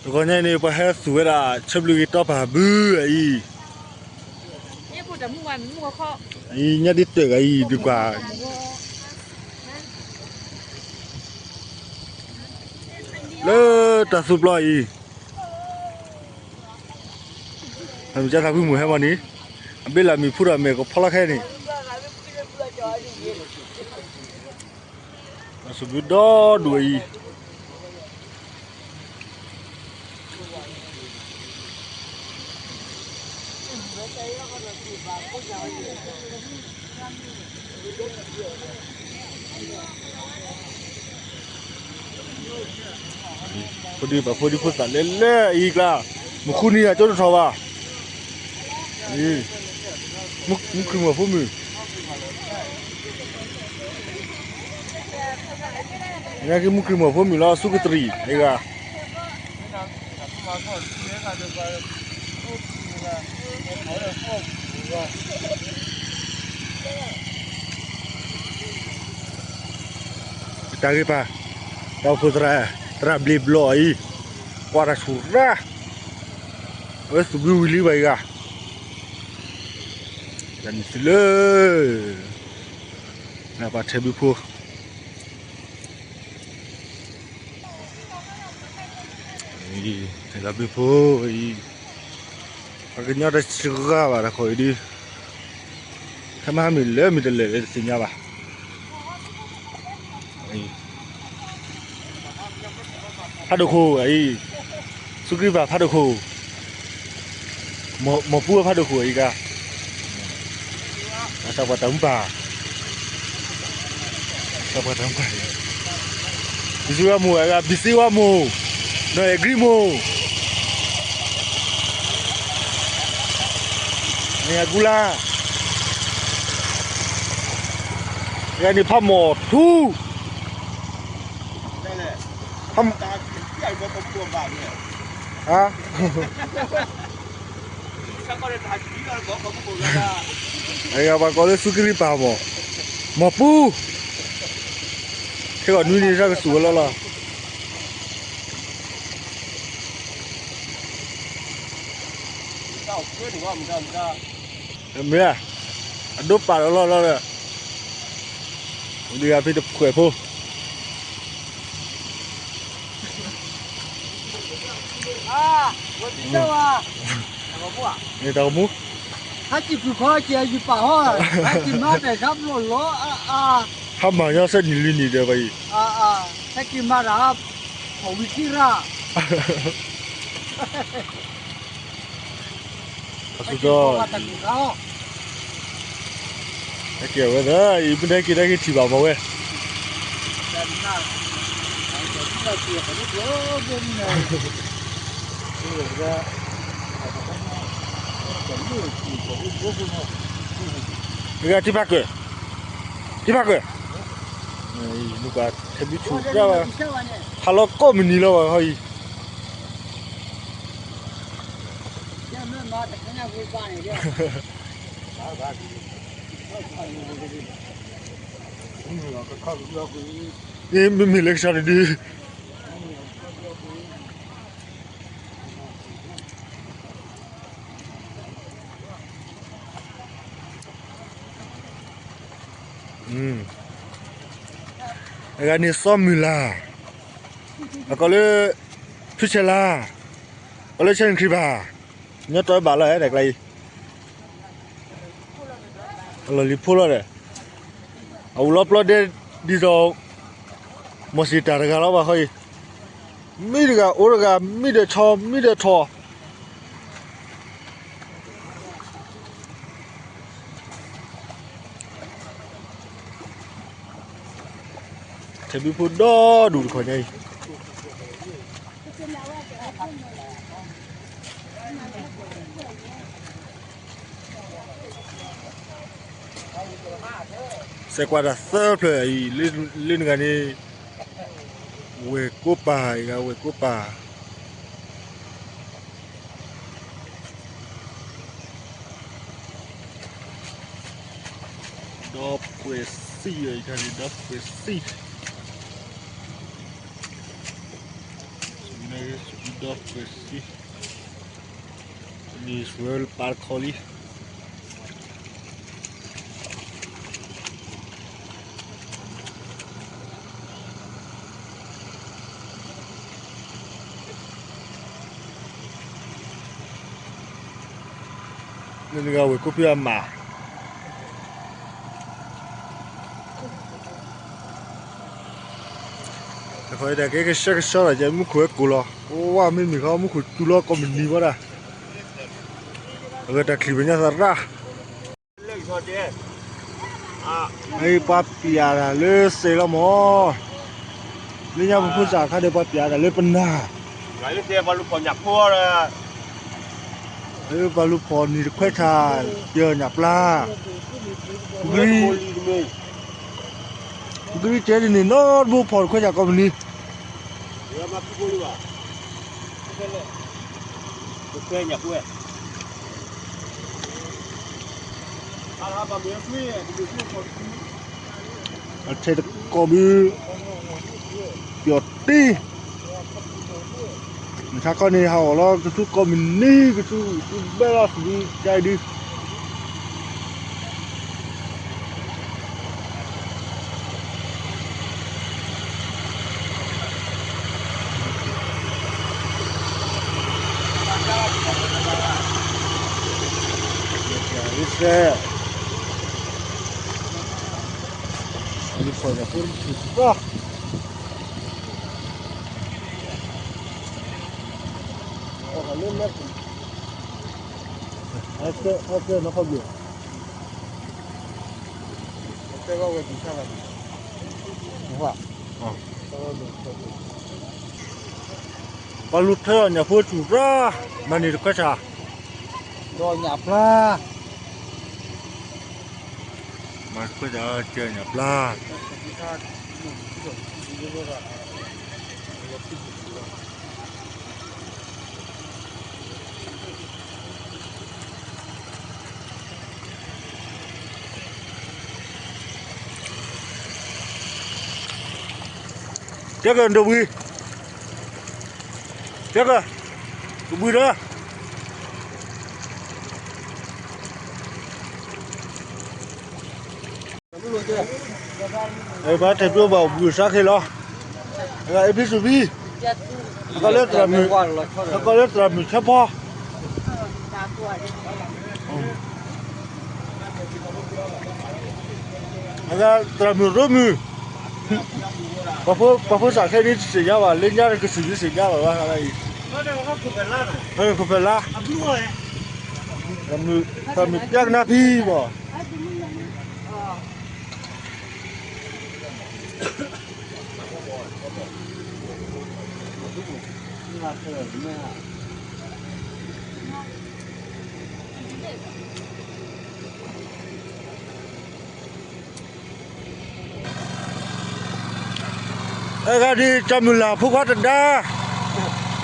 တဂီၤညါအံၤန့ၣ် ပှၤဟဲသူၣ်ဝဲဒၣ် ဆၢဘျုးဂ့ၤတီပာ်ဘုအံၤ, အံၤ ညၣ်ဒ့တၢၢ်ဂၤအံၤ ဒုးကွၢ် လၢတၢ်သူပျီအံၤ, မုၢ်ကၢသးကွံမုၢ်ဟဲမီၢ်န့ၣ်, အဘ့ၣ်လၢမံၤဖူဒီးမဲာ်ကဖီလီၤခဲန့ၣ် အစူၢ်ဘုဒီဒူၣ်အံၤ, ဖိဒံပှၤဖိဒံဖိသၣ်လဲၤလၢအံၤကျါ, မုၢ်ဃုနံၤအကၠိတထီၣ်ဘၣ်, မူခရံာ်မီၢ်ဖိမုၣ် ညါက့မူခရံာ်မီၢ်ဖိမုၣ်လီၤ ဆူကတရံးအဂၤ, တၢ်ဂ့ၢ်ပာ်, တၢ်အိၣ်ဖှိၣ်သရၣ်, သရၣ်ဘျ့ဘျီအံၤ, ကွၢ်တၢ်ဆူၣ်ရၣ်, အဝဲသူၣ်ဘုဝံၤလံဘၣ်အံၤဂၤ, တၢ်န့ၣ်သုလၢ နပှၤထဲဘုဖိ လၢဘုဖိအံၤ, ပှၤကညီတစှၤဘၣ်တခီအံၤဒ်, ဟဲမၤမ့ၢ်လၢမ့ၢ်တလဲၤလၢတသ့ၣ်ညါဘၣ်. ဖးဒိၣ်ခိၣ်အံၤ, စူးကရံးပၤဖးဒိၣ်ခိၣ်, မီၢ်ပူၤဖးဒိၣ်ခိၣ်အံၤကါ, အသးပှၢ်တၢ်မူပၢ်, သးပှၢ်တၢ်မူပၢ်, ဘံစ့ဝါမိၢ်အဂၤ ဘံစ့ဝါမိၢ်, နီၢ်အဲၣ်ကရံမိၢ်, န့ၣ်အကူလါ, ဂၤန့ၣ်ဖးမီၢ်ထူ အဂၤပှၤကိးလၢစူးကရံးပၤမီၢ်, မီၢ်ပူၤ, ခဲဂီၤနွံန့ၣ် တၢ်ကစူၢ်ဝဲလီၤလီၤ. မ့ၢ်, အဒိပာ်လီၤလီၤလီၤဒီး, ဒ်ဂၤဖဲတခွဲးဖိ တၢ်ကမူ, ဟဲက့ၤဖုၣ်ခီက့ၤယပာ်ဟီ, ဟဲက့ၤမၤတၢ်ခါဘျီလီၤအါအါ, ဟးမၤညီစဲနံၤလံနံၤဒီးဘၣ်အံၤ, ဟဲက့ၤမၤတၢ်, အဝံၤကံရၣ် အဃိဒီး, ဟဲက့ၤဝဲဒီး အံၤမ့ၢ်တဟဲက့ၤတဟဲက့ၤထံၣ်ဘၣ်မ့ၢ်ဝဲ, တဂၤထံဖးကၢၢ်, ထံဖးကၢၢ်, နကွၢ်ထဲဘုဆူၣ်တၢ်ဘၣ်, ဟးလီၤကိးမုၢ်နံၤလီၤဘၣ်ခီအံၤ မ့မ့ၢ်လၢကစၢ်တဒု, အဂၤန့ၣ်စီၤမုၢ်လၢ်, အကိးလၢ ဖုဆဲးလါ, အကိးလၢဆဲးနခရံးဘၣ်, ညီတီဘၣ်လီၤတၢ်ကျါအံၤ အလီၢ်လံၤဖိလီၤဒီး, အအိၣ်လီၤပျီဒဲ ဒ်သိး မီၢ်စံၣ်တၢ်တဂၤလီၤဘၣ်ဃီအံၤ, မံတဂၤအိၣ်တဂၤ မံဒီးဆီ မံဒီးထီၣ်, ထဲဘုဖိဒီဒူၣ်တခီညါအံၤ စဲးကွၢ်တၢ်သၢဖျၢၣ်အံၤ, လၢနဂၤန့ၣ် ဝဲၢ်ကိးပၤအံၤဂၤ ဝဲၢ်ကိးပၤ, ဒီးပှဲၤစံၣ်အံၤန့ၣ် ဒီးပှဲၤစံၣ်, စူၤ ဒီးပစံး, နံၤစွဲလၢပာ်တခီလံ. လၢနဂၤဝဲၢ်ကိးဖံအမး တခီဒၣ်ကဲကဆှဲကဆှီလီၤ ယမူခိၣ်ဝဲကိၢ်လီၤ. ဝါမ့မ့ၢ်ခီ မူခိၣ်တူၢ်လီၤကိးမုၢ်နံၤဝဲဒၣ်, အဂ့ၢ်တၢ်ချံၣ်မဲာ်ညါသရၣ်, အပှၤပျၢ်တၢ်လၢစဲးလီၤမၢ်, လၢညါပဖိသၣ်ခါဒီးပှၤပျၢ်တၢ်လၢပနၢ် ပှၤလူၤဖီၣ်နံၤတခွဲးဆၣ်, ပှၤလူၤဖီၣ်နံၤတခွဲးဆၣ်, ပၢ်ညၣ်ပျါ, ပကရံတဲဒ်န့ၣ် နီတဘိဖီၣ်တခွဲးဆၣ်ကိးမုၢ်နံၤ, အထဲတကိးဘု ပျီၣ်တံၢ်, မုၢ်ဆါခီန့ၣ် ဟးဂီၤလီၤ ကသူကိးမုၢ်နံၤ ကသူဘဲလီၤ သူဒုကါဒု ပှၤလူၤထွဲအီၣ်ညၣ်ဖိတူၢ်ရၣ်, မၤန့ၢ်တခွဲးဆၣ်, ဒီးညၣ်ပျါ, မၤတခွဲးဆၣ် ကဲညၣ်ပျါ, တဲကၢၣ်ဒိၣ်ဘှံး, တဲကၢၣ်, ကဘှံးဒီး ပှၤတဲဖျိဘၣ်ဘှံးစါခဲလီၤ, အဂၤ A P C B, ဟဲကီးလၢသရၣ်မုၣ်, ဟဲကီးလၢသရၣ်မုၣ်ဆၢဖီ, အဂၤသရၣ်မုၣ်ရိမုၣ်, ပှၤဖိသၣ်ခဲဒုတသ့ၣ်ညါဘၣ်, လၢညါတကစူၢ်ဒုသ့ၣ်ညါဘၣ်ဘၣ်, ခိၣ်ဖဲလါ, သရၣ်မုၣ်ပျါကနါဖံဘၣ် အဂၤဒ် ကၠီမုၢ်လၢ်ဖိခွါတဒါ,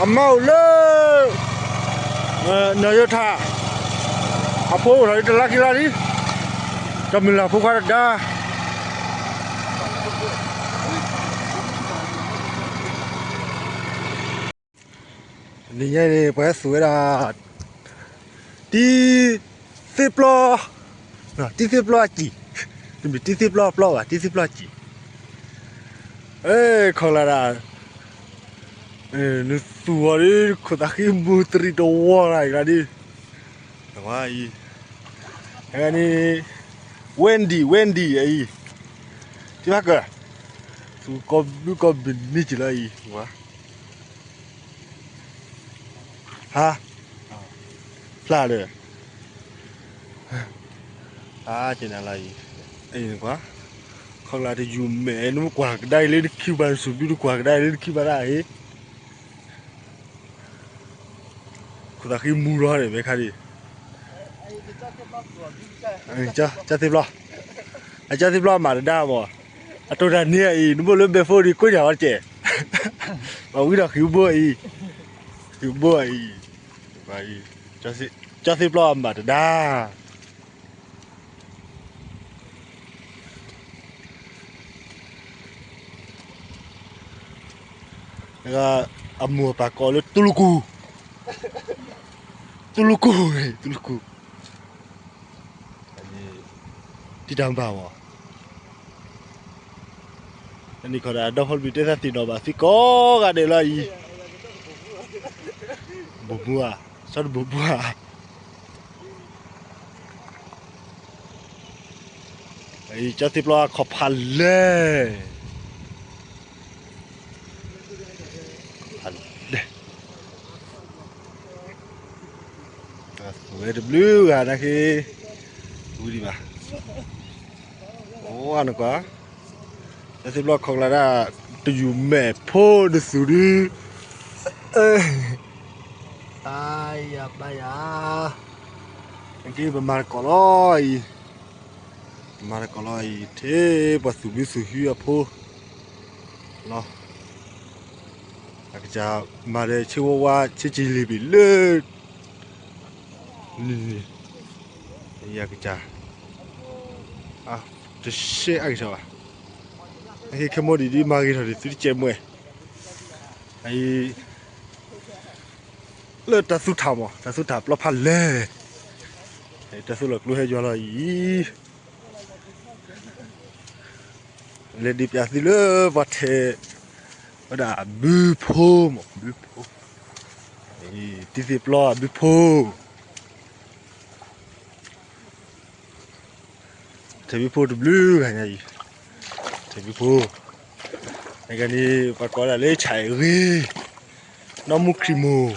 အမါအိၣ်လၢ နီၢ်ယိထၣ်, အဖိအိၣ်ထီၣ်လံတလါခံလါလံ, ကၠီမုၢ်လၢ်ဖိခွါတဒါ. နံၤညါန့ၣ် ပှၤဟဲသူၣ်ဝဲဒၣ် တံၢ်သ့ၣ်ပျီ, တံၢ်သ့ၣ်ပျီအစံၣ်, တမ့ၢ်တံၢ်သ့ၣ်ပျီအပျီဘၣ်, တံၢ်သ့ၣ်ပျီအစံၣ်, ခီၣ်လၢ်ဒၣ်, နသူၣ်အီၤဒ် ခိၣ်သးဃံမူၤတရံးတဝီလၢ်အံၤလၢဒ်, အံၤ, အဂၤန့ၣ် Wendy, Wendy အံၤ, တံၢ်ဘၣ်ကၢၢ်, သူၣ်ကိးဘုကိးဘုန့ၢ်က့ၤလၢအံၤ, ဟါ, ဖျါဒီး, ဟါက့ၤနၤလၢအံၤ, ကွၢ်, ခီၣ်လၢ်တယူၤမဲာ် နမ့ၢ်ကွၢ်ကဒါအံၤလၢနခံဘၣ် နသူၣ်ဘုတကွၢ်ကဒါအံၤလၢနခံဘၣ်ဒၣ်အံၤ ခိၣ်သးဃံမူၤလီၤန့ၣ် မ့ၢ်ခါဒံး, ကၠီသ့ၣ်ပျီ, အကၠီသ့ၣ်ပျီအမၤတဒါမး, အတိၢ်တၢ်န့ၢ်အံၤ နဘိၣ်လၢဘဲဖိဒံး ကိးညၣ်ဝဲတကဲး, ပှၤဝံဒီးဃံဘိအံၤ, ဃံဘိအံၤ, ကၠီသ့ၣ်ပျီအမၤတဒါ. အဂၤ အမိၢ်အပၢ်ကိးလၢတူၢ်လိာ်ကူၢ်, တူၢ်လိာ်ကူၢ်, တူၢ်လိာ်ကူၢ်, တံၢ်တၢ်မၤဘၣ်, တနံၤခီဒီး ဒီဖိတဘ့ၣ်တဲသးသ့ၣ်နီၣ်ဘၣ်သုကိးဂၤဒဲးလီၤအံၤ, ဘိၣ်မူဧါ, စီၤတဘိၣ်မူဧါ အံၤ ကၠီသ့ၣ်ပျီအခီၣ်ဖးလဲၢ်, ဖးလဲၢ်, ဝဲတဘျုးဂၤနာ်က့, ဝံၤဒံးဘၣ်, အိၣ်နကွၢ်, ကၠီသ့ၣ်ပျီခီၣ်ကျါဒၣ်, တယူၤမဲာ်ဖိတသူဒု, အါယၤပၢ်ယၤ, နာ်က့ပမၤတကိးလီၤအံၤ, ပမၤတကိးလီၤအံၤ ထဲပှၤသူၣ်ဘုသူၣ်ဟုအဖိလီၤ, အကစၢ်မၤဒီးဆ့ဝါဝါဆ့ကၠံလံၤဘ့ၣ်လၢ န့ၣ်, ယကစၢ်, တရှဲအကစၢ်ဘၣ်, အဟ့ၣ်ခဲမိၣ်ဒံးဒ်မၤဂ့ၤထီၣ်ဒံးသုတကဲးမွဲၢ်, အံၤ လၢတၢ်သူၣ်ထၣ်မး တၢ်သူၣ်ထၣ်ပျီဖးလဲၢ်, တၢ်သူၣ်လီၤကျိဟဲယွၤလီၤအံၤ, လဲၤဒံးပၠးသုလၢပှၤထဲးဝဲဒၣ်အဘုဖိမး ဘုဖိ, တံၢ်သ့ၣ်ပျီအဘုဖိ ထဲးဘုဖိတဘျုးဂၤညါအံၤ, ထဲးဘုဖိ, နကန့ၣ် ပှၤကိးဒၣ်လၢဆဲးဂ့ၤ, နီၢ်မူခရံာ်မိၢ်,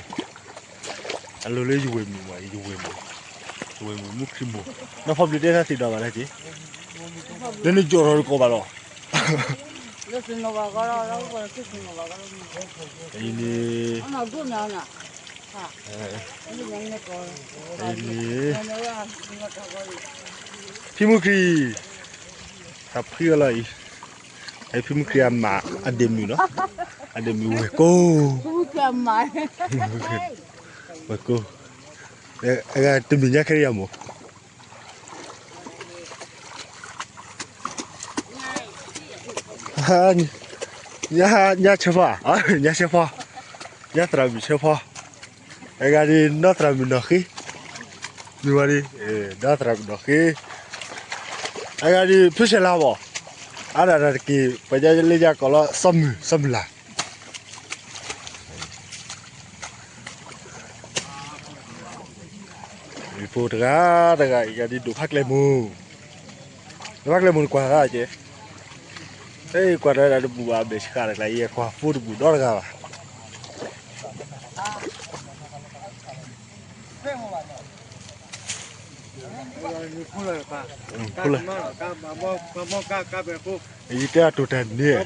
အလိၤလၢယဝဲၢ်မုာ်မး ယဝဲၢ်မုာ်, ယဝဲၢ်မုာ်မူခရံာ်မိၢ်, နီၢ်ဖီဘျုးတဲသးသ့ၣ်နီၣ်ဘၣ်လဲၣ်က့, လၢနယိးထီၣ်တကိးဘၣ်လီၤ, အံၤန့ၣ် အံၤန့ၣ် ဖံမူခရံာ်, တၢ်ဖှံအီၤလီၤအံၤ, ဖံမူခရံာ်အမါ အဒ့ၣ်မုၣ်လီၤ, အဒ့ၣ်မုၣ်ဝဲၢ်ကိၢ်, ဝဲၢ်ကိၢ်, အဂၤတမံၤညါခဲလၢာ်ယၤမိၢ် ညါဆၢဖီ, ညါဆၢဖီ, ညါသရၣ်မုၣ်ဆၢဖီ, အဂၤဒ်နီၢ်သရၣ်မုၣ်နီၢ်ဃ့, မုၢ်ဝါဒ်, နီၢ်သရၣ်မုၣ်နီၢ်ဃ့, အဂၤဒ်ဖုဆဲးလၤဘၣ်, အါဒၣ်တၢ်တက့ၢ် ပှၤညါလၢညါကိးလီၤ စီၤမုၢ် စီၤမုၢ်လၢ် မ့ၢ်ဖိတဂၤတဂၤအံၤ ကဒ်ဒိၣ်ဖးကျဲမိၢ်, ဒိၣ်ဖးကျဲမိၢ်နကွၢ်သးကဲ, ဟဲကွၢ်တၢ်ဝဲဒၣ်တဘူၣ်ဘၣ် အမဲာ်ဆှးတကျါအံၤ ကွၢ်ဖိတဘူၣ်ဒီတဂၤဘၣ်, ယတဲအတိၢ်တၢ်န့ၣ်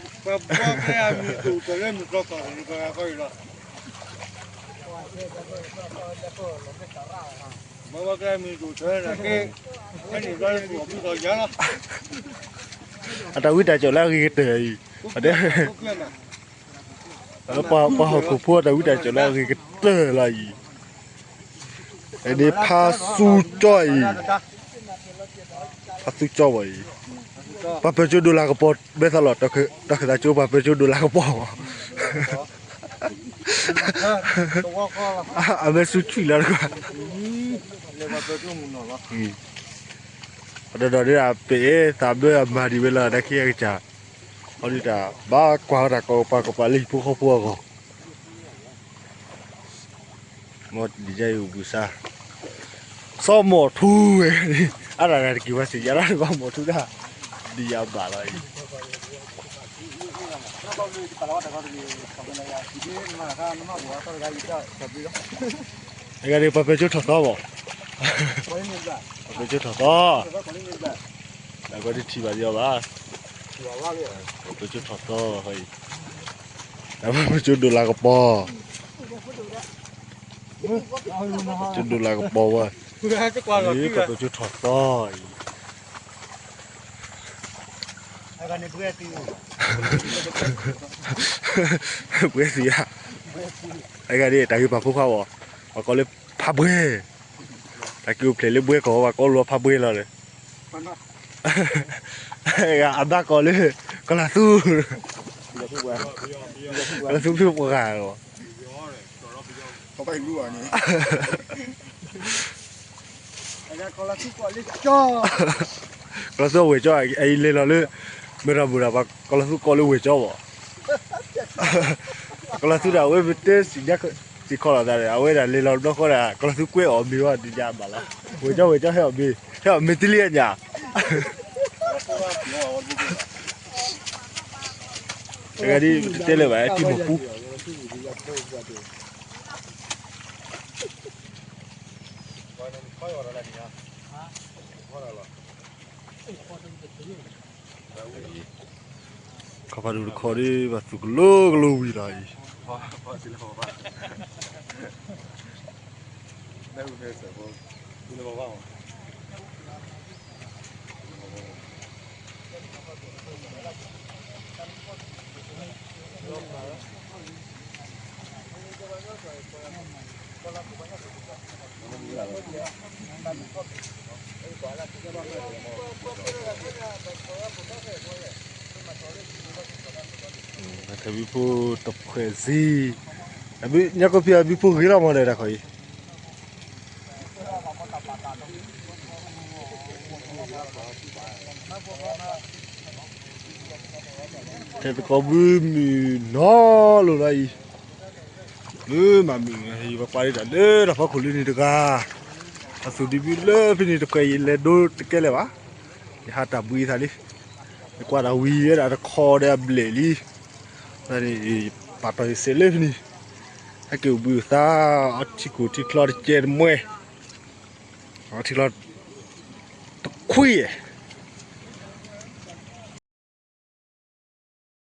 အတၢ်ဝံတၢ်ကၠီၣ်လၢအဂ့ၤကတၢၢ်အံၤ, ပှၤဟီၣ်ခိၣ်ဖိအတၢ်ဝံတၢ်ကၠီၣ်လၢအဂ့ၤကတၢၢ်လီၤအံၤ, အန့ၣ်ဖါသူကၠီအံၤ, ဖါသူကၠီဘၣ်အံၤ, ပှၤပၢၤကၠိဒိၣ်လၤကပီၤ ဘဲသးလီၤ, တၢ်ခၢၣ်သးကၠိပှၤပၢၤကၠိဒိၣ်လၤကပီၤ အမ့ၢ်ဆူဆွံၣ်လီၤတကွၢ်, ဒီးဒီးဒ်အပ့ၤသးဘၢအမၤဒံးဝဲလီၤ တၢ်ခံအကစၢ်, အီဒ်တၢ်ဘၣ်ကွၢ်ဝဲတၢ်ကီကပၤကပၤလၢဟံၣ်ဖိဃီဖိအဂီၢ်, မ်ဒ်ယအံၤအိၣ်ဘှံးစါ, စီၤမိာ်ထူဝဲ, အါဒၣ်တၢ်တက့ၢ် ပှၤစံးယါတၢ်တဘၣ် မိာ်ထူတၢ်, ဒ်ယအဘၣ်လီၤအံၤ အဂၤဒ်ပှၤပၢၤကၠိထီၣ်သီဘၣ်, ပှၤပၢၤကၠိထီၣ်သီ, အဂၤဒ်ထံၣ်ဘၣ်ဒ်အီၤဘၣ်, ပှၤပၢၤကၠိထီၣ်သီအံၤ, ပှၤပၢၤကၠိဒိၣ်လၤကပီၤဝဲ, ပှၤပၢၤကၠိထီၣ်သီအံၤ ပှဲၤသံဧါ, အဂၤဒ်တၢ်ဂ့ၢ်ပာ်ဖိခွါဘၣ်, ပှၤကိးလၢဖးဘှဲ, တၢ်က့ၤအိၣ်ဖျဲၣ်လၢဘှဲကီၢ် ပှၤကိးလၢဖးဘှဲလီၤဒီး, အဂၤအဘၣ်ကိးလၢ ကီၤလၤသူ, ကီၤလၤသူဖုပှၤဂၤလီၤ န့ၣ် ကီၢ်လီၤသူဝဲၢ်ကၠီ အအံၤလဲၤလီၤလၢ မ့ၢ်တၢ်ဘူၣ်တၢ်ဘါ ကီၢ်လီၤသူကီၢ်လၢဝဲၢ်ကၠီဘၣ်. ကီၢ်လီၤသူဒီး အဝဲမ့ၢ်တဲစံးညါစံးခီလီၤသးဒီး အဝဲဒၣ်လဲၤလီၤဘျီဃီဒီး ကီၢ်လီၤသူကွဲအီၤမ့ၢ်ဝဲဒ်ယါဘၣ်လီၤ. ဝဲၢ်ကၠီ ဝဲၢ်ကၠီ ဟဲအီၤမ့ၢ် ဟဲအီၤမ့ၢ်တလံအညါ တဂၤဒ်ပတတဲလၢၤဘၣ် ထံမီၤပူၤ ခီဖးဒိၣ်တခီဒ် ဘၣ်သူၣ်ကလိကလိဝံၤလီၤအံၤ ထံဘံဖိတဖှဲးစ့, ညါကီၢ်ဖံးအဘံဖိဂ့ၤလီၤမးဒီးတၢ်ခီအံၤ, ထဲသကိးဘုမုၢ်နီၤလိာ်လီၤအံၤ, မ့ၢ်မးမုၢ် ယပှၤကွၢ်ဒၣ်လၢတၢ်ဖီခိၣ်လံန့ၣ်တဂၤ, အသူၣ်ဒံဘုလၢဖဲန့ၣ်တခွဲး ယလဲၤဒိတကဲလၢၤဘၣ်, ယဟးတၢ်ဘှံးသးလံ, ယကွၢ်တၢ်ဝံၤဝဲဒၣ်တခီဒီးအဘျဲၣ်လံ, န့ၣ် ပာ်တီၢ်ယစဲးလၢဖဲန့ၣ်, ဟဲက့ၤအိၣ်ဘှံးအိၣ်သါ, အထံခိၣ်ထံချီတကဲတမှဲ, အထံချီ တခွံ